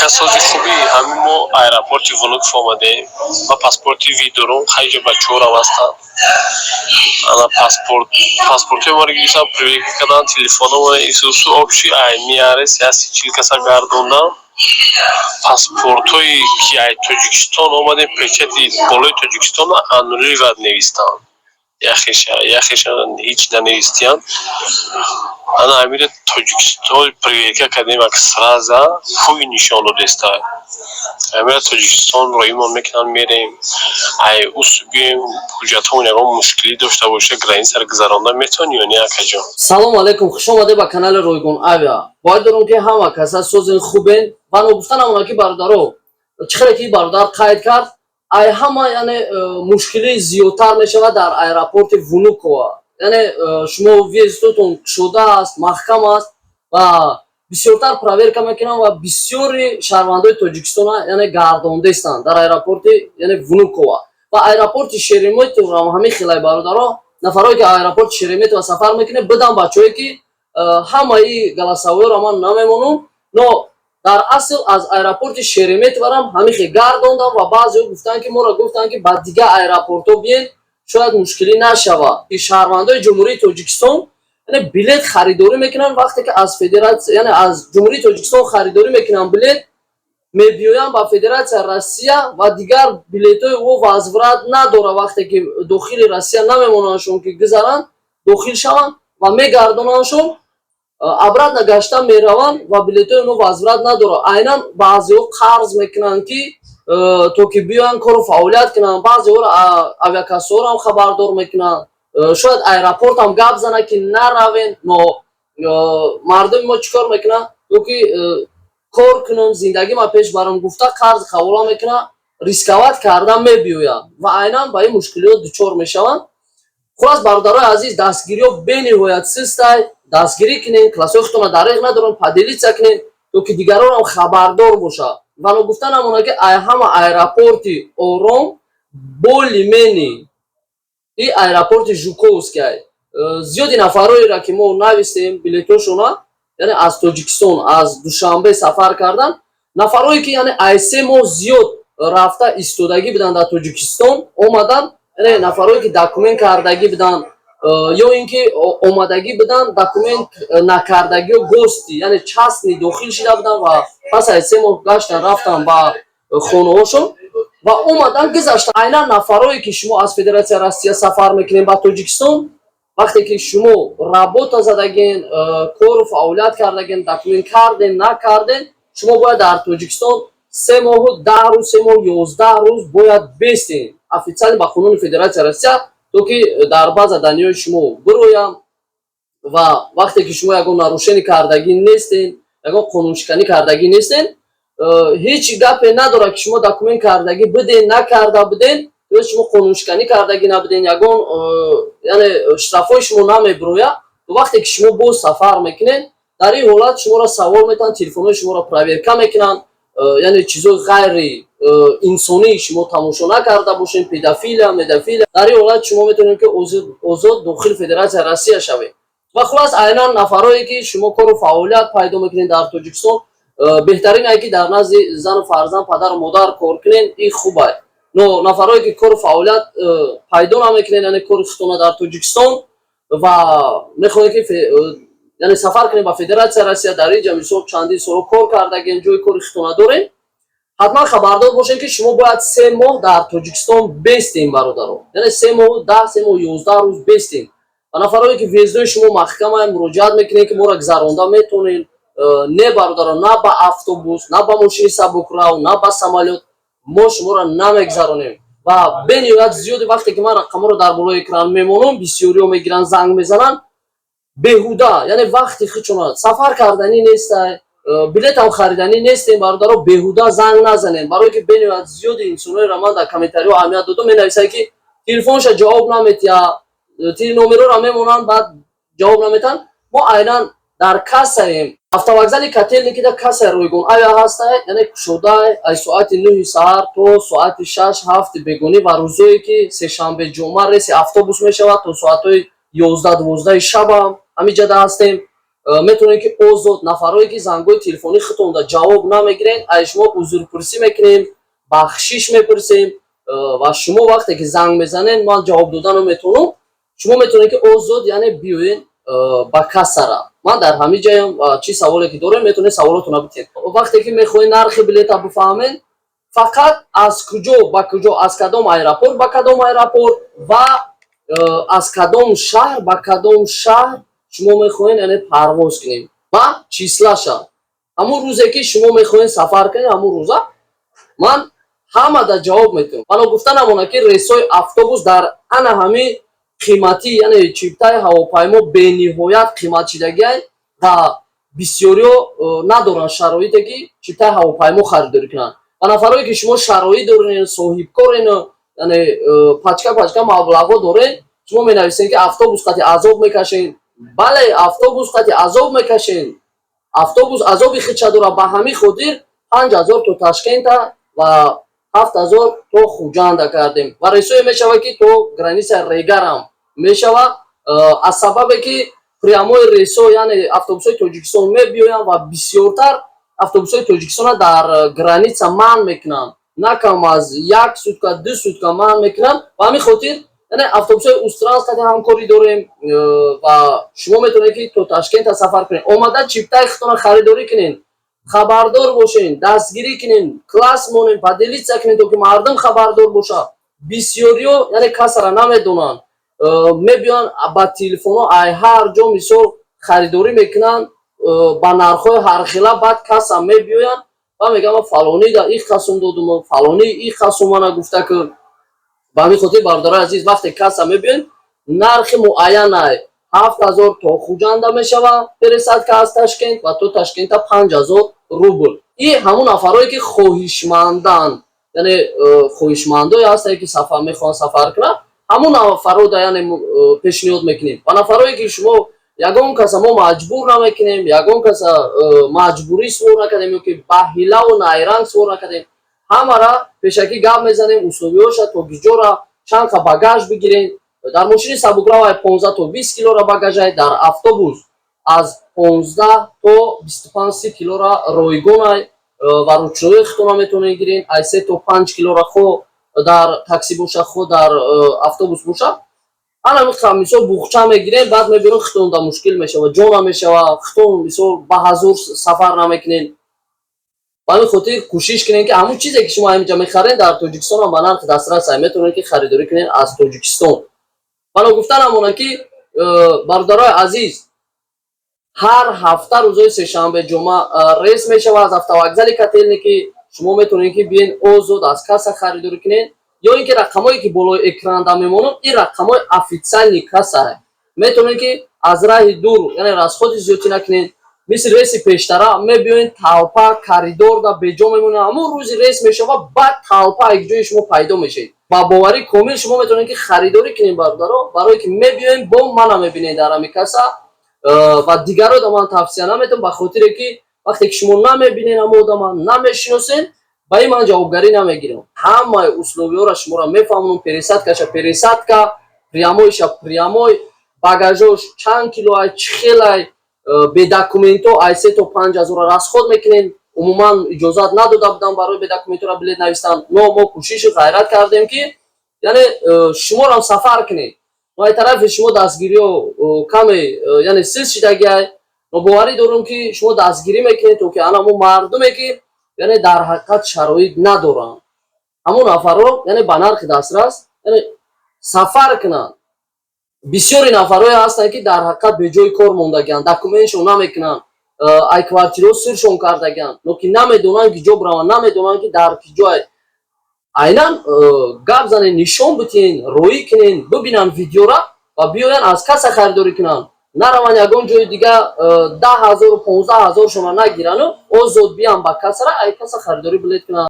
Ака, сози, хубӣ? Ҳамин мо аэропорти Внуково омадем ва паспорти вид дорум. Хайҷа бачаҳорам ҳастанд. Ана паспортҳои моро гирифтан, проверка кардан, телефономо исусу общий аймиарес 140 каса гардондан. Паспортҳое ки ай Тоҷикистон омадем, печати болои Тоҷикистон аннулировать навистанд, яхеша яхеша ҳеҷ нанавистиянд. Ана ҳамиро Тоҷикистон проверка кардем, ак сразу ҳуй нишон додеста. Ҳамира Тоҷикистон роимон мекунанд, мерем. Ай усу биёем, ҳуҷҷатҳомон ягон мушкилӣ дошта боша, границаро гузаронда метавонӣ ё не, акаҷон? Салому алайкум, хушомадед ба канали Ройгон Авиа. Бояд дорам, ки ҳама каса созин, хубен. Ва ногуфта намонад, ки бародаро, чӣ хеле ки бародар қайд кард, ай ҳама, яъне мушкилӣ зиёдтар мешавад дар аэропорти Внуково. Яъне шумо въездотон кушода аст, маҳкам аст ва бисёртар проверка мекунанд ва бисёри шаҳрвандои Тоҷикистона, яъне, гардондестанд дар аэропорти, яъне, Внуково. Ва аэропорти Шереметьево ҳам ҳамин хелай, бародаро. Нафарое ки аэропорти Шереметьево сафар мекунед, бидам бачаҳое ки ҳамаи голосовойро ман намемонам, но дар асл аз аэропорти Шереметьеворам ҳамин хел гардондам. Ва баъзеҳо гуфтанд, ки моро гуфтанд, ки ба дигар аэропортҳо биен, шояд мушкилӣ нашавад. Ки шаҳрвандои Ҷумҳурии Тоҷикистон, яъне, билет харидорӣ мекунанд, вақте ки аз федератсия, яъне аз Ҷумҳурии Тоҷикистон харидорӣ мекунанд билет, мебиёянд ба Федератсия Россия ва дигар билетҳои ӯ возврат надорад. Вақте ки дохили Россия намемонандшон, ки гузаранд, дохил шаванд ва мегардонандшон, обратно гашта мераванд ва билетҳои онҳо возврат надорад. Айнан баъзеҳо қарз мекунанд, ки то ки биёянд, кору фаъолият кунанд. Баъзеҳоро авиакассаҳоро ҳам хабардор мекунанд. Шояд аэропортам гап занад, ки наравен, но мардуми мо чӣ кор мекунанд? То ки кор кунам, зиндагима пеш барам гуфта, қарз қабула мекунад, рисковать карда мебиёяд ва айнан ба ин мушкилиёт дучор мешаванд. Хулас, бародарои азиз, дастгириҳо бениҳоят систай. Дастгирӣ кунем, классҳои худтона дареғ надорам, поделиться кунем, то ки дигаронам хабардор бошад. Ва ногуфта намонад, ки ай ҳама аэропорти ором более-менее и аэропорти Жуковский. Зиёди нафарҳоеро, ки мо навистем билетошона, яъне аз Тоҷикистон, аз Душанбе сафар кардан, нафарҳое ки, яъне, ай 3 моҳ зиёд рафта истодагӣ буданд дар Тоҷикистон, омадан, яъне нафарҳое ки документ кардагӣ буданд ё ин ки омадагӣ буданд, документ накардагиё, гости, яъне частный дохил шида буданд ва пас аз 3 моҳ гаштан, рафтан ба хонаҳошон ва омадан, гузаштан. Айнан нафарҳое ки шумо аз Федератсияи Россия сафар мекунед ба Тоҷикистон, вақте ки шумо работа задагин, кору фаъолият кардагин, документ карден, накарден, шумо бояд дар Тоҷикистон 3 моҳу 10 рӯз, 3 моҳу 11 рӯз бояд бестен официально ба қонуни Федератсияи Россия, то ки дар база данныеи шумо бироям. Ва вақте ки шумо ягон нарушение кардагӣ нестен, ягон қонуншиканӣ кардагӣ нестен, ҳеҷ гапе надорад, ки шумо документ кардагӣ биден, накарда биден. То есть шумо қонуншиканӣ кардагӣ набуден, ягон яъне штрафҳои шумо намебирояд. Вақте ки шумо боз сафар мекунед, дар ин ҳолат шуморо савол метаҳанд, телефонҳои шуморо проверка мекунанд, яъне чизҳои ғайри инсонӣ шумо тамошо накарда бошед, педофилия, медофилия. Дар ин ҳолат шумо метавонед, ки озод дохили Федератсияи Россия шавед. Ва хулас, айнан нафарое ки шумо кору фаъолият пайдо мекунед дар Тоҷикистон, беҳтарин ае ки дар назди зану фарзанд, падару модар кор кунед, ин хуб ай. Но нафарое ки кору фаъолият пайдо намекунед, яъне кори худтона дар Тоҷикистон, ва мехоҳед, ки яъне сафар кунем ба Федератсияи Россия, дар инҷа мисол чандин соло кор кардагем, ҷои кори худтона дорем, ҳатман хабардор бошем, ки шумо бояд 3 моҳ дар Тоҷикистон бестем, бародаро, яъне 3 моҳу 10, 3 моҳу 11 рӯз бестем. Ва нафарое ки въездои шумо маҳкама, муроҷиат мекунед, ки моро гузаронда метавонед, не, бародаро, на ба автобус, на ба мошини сабукрав, на ба самолёт мо шуморо намегузаронем. Ва бениҳоят зиёди вақте ки ман рақамҳоро дар болои экран мемонам, бисёриҳо мегиранд, занг мезананд беҳуда, яъне вақти худшона сафар карданӣ нестай, билетам хариданӣ нестем. Бародаро, беҳуда занг назанем, барое ки бениҳоят зиёди инсонҳоеро ман дар комментариҳо аҳамият додам, менависанд, ки телефонша ҷавоб наметиҳад, номерҳоро мемонанд, баъд ҷавоб наметиҳанд. Мо айнан дар кассаем, автовокзали Котельникида кассаи Ройгон Авиа ҳастай, яъне кушодай аз соати 9-и саҳар то соати 6-7-и бегонӣ. Ва рӯзое ки сешанбе, ҷумъа рейси автобус мешавад, то соатҳои 11-12-и шабам ҳамин ҷада ҳастем. Метавонед, ки озод, нафарое ки зангҳои телефонӣ худтонда ҷавоб намегирен, ай шумо узрпурсӣ мекунем, бахшиш мепурсем. Ва шумо вақте ки занг мезанед, ман ҷавоб додану метавонам. Шумо метавонед, ки озод, яъне биёед ба кассара. Ман дар ҳамин ҷаям ва чӣ саволе ки дорем, метавонед саволотонро битед. Вақте ки мехоҳед нархи билета бифаҳмед, фақат аз куҷо ба куҷо, аз кадом аэропорт ба кадом аэропорт ва аз кадом шаҳр ба кадом шаҳр шумо мехоҳед, яъне парвоз кунед, ва числаша, ҳамун рӯзе ки шумо мехоҳед сафар кунед, ҳамун рӯза ман ҳамада ҷавоб метавонам. Вано гуфта намонад, ки рейсҳои автобус дар ана ҳамин қиматӣ, яъне чиптаи ҳавопаймо бениҳоят қиматшидагиай ва бисёриҳо надоранд шароите, ки чиптаи ҳавопаймо харидорӣ кунанд. Ва нафарое ки шумо шароит дорен, соҳибкорен, яъне пачка пачка маблағҳо дорен, шумо менависед, ки автобус қати азоб мекашен. Бале, автобус қати азоб мекашен, автобус азоби худша дорад. Ба ҳамин хотир 5000 то Ташкента ва 7000 то Хуҷанда кардем ва рейсое мешавад, ки то граница Регарам мешавад, аз сабабе ки прямой рейсо, яъне автобусҳои Тоҷикистон мебиёянд ва бисёртар автобусҳои Тоҷикистона дар граница манъ мекунанд, на кам аз як сутка, 2 сутка манъ мекунанд. Ба ҳамин хотир, яъне автобусҳои Устранс қати ҳамкорӣ дорем ва шумо метавонед, ки то Ташкента сафар кунед. Омада чиптаи худтонро харидорӣ кунед, хабардор бошен, дастгирӣ кунед, класс монед, поделиться кунед, то ки мардум хабардор бошад. Бисёриҳо, яъне кассара намедонанд, мебиёянд ба телефонҳо, ай ҳар ҷо мисол харидорӣ мекунанд ба нархҳои ҳархела. Баъд касса мебиёянд ва мегӯям: фалонида и қасум додум, фалони и қасум мана гуфта ки. Ба ҳамин хотир, бародарои азиз, вақте касса мебиёед, нархи муайянай 7000 то Хуҷанда мешавад пересадка аз Ташкент ва то Ташкента 5000 рубл. И ҳамун нафарое ки хоҳишманданд, яъне хоҳишмандое ҳастанд, ки сафар мехоҳанд, сафар кунанд, ҳамун нафарода, яъне пешниҳод мекунем. Ва нафарое ки шумо, ягон каса мо маҷбур намекунем, ягон каса маҷбурӣ сувор накардем ё ки ба ҳилаву найранг сувор накардем. Ҳамара пешакӣ гап мезанем, условиёша, то гиҷора, чанд қа багаж бигирем. Дар мошини сабукрав 15 то 20 килора багажай, дар автобус аз 15 то 25-30 килора ройгонай ва ручной худтона метавонед гирен, ай 3 то 5 килора, хо дар такси боша, хо дар автобус боша. Ана мисол буғча мегирем, баъд мебинем, худтонда мушкил мешава, ҷо намешава, худтон мисол ба ҳазур сафар намекунед. Ба ҳамин хотир кӯшиш кунед, ки ҳамун чизе ки шумо ҳаминҷа мехаред, дар Тоҷикистон ҳам ба нархи дастрас метавонед, ки харидорӣ кунед аз Тоҷикистон. Вано гуфта намонад, ки бародарои азиз, ҳар ҳафта рӯзои сешанбе, ҷумъа рейс мешавад аз автовокзали Котельники. Шумо метавонед, ки биен, озод аз касса харидорӣ кунед ё ин ки рақамое ки болои экранда мемонад, ин рақамҳои официальный кассае. Метавонед, ки аз раҳи дур, яъне расходи зиёдтӣ накунед. Мисли рейси пештара мебиёед, толпа коридорда беҷо мемонад. Ҳамун рӯзи рейс мешавад, баъд толпа як ҷои шумо пайдо мешавед. Ба боварӣ комил шумо метавонед, ки харидорӣ кунед, бародаро, барое ки мебиёем, бо мана мебинед дар ҳамин касса. Ва дигаро да ман тавсия наметавам, ба хотире ки вақте ки шумо намебинед, ҳама одама намешиносед, ба ин ман ҷавобгарӣ намегирам. Ҳамаи условиёро шуморо мефаҳмонам: пересадкаша пересадка, прямойша прямой, багажош чанд килоай, чӣ хелай, бе документҳо ай 3 то 5 ҳазора расход мекунед. Умуман иҷозат надода будам барои бе документҳоро билет навистан, но мо кӯшишу ғайрат кардем, ки яъне шуморам сафар кунед. Но ай тарафи шумо дастгириҳо каме яъне сиз шидагиай, но боварӣ дорам, ки шумо дастгирӣ мекунед, то ки ана мо мардуме ки яъне дар ҳақиқат шароит надоранд, ҳамон нафарро, яъне ба нархи дастрас, яъне сафар кунанд. Бисёри нафарое ҳастанд, ки дар ҳақиқат беҷои кор мондагианд, документшон намекунанд, ай квартираҳо сиршон кардагианд, но ки намедонанд, ки ҷо бираванд, намедонанд, ки дар ки ҷой айнан гап занед, нишон битиҳен, роӣ кунен, бибинанд видеора ва биёянд, аз касса харидорӣ кунанд, нараванд ягон ҷои дига, 10 0-у 15 0-шона нагирану озод биям ба кассара, ай касса харидорӣ билет кунанд.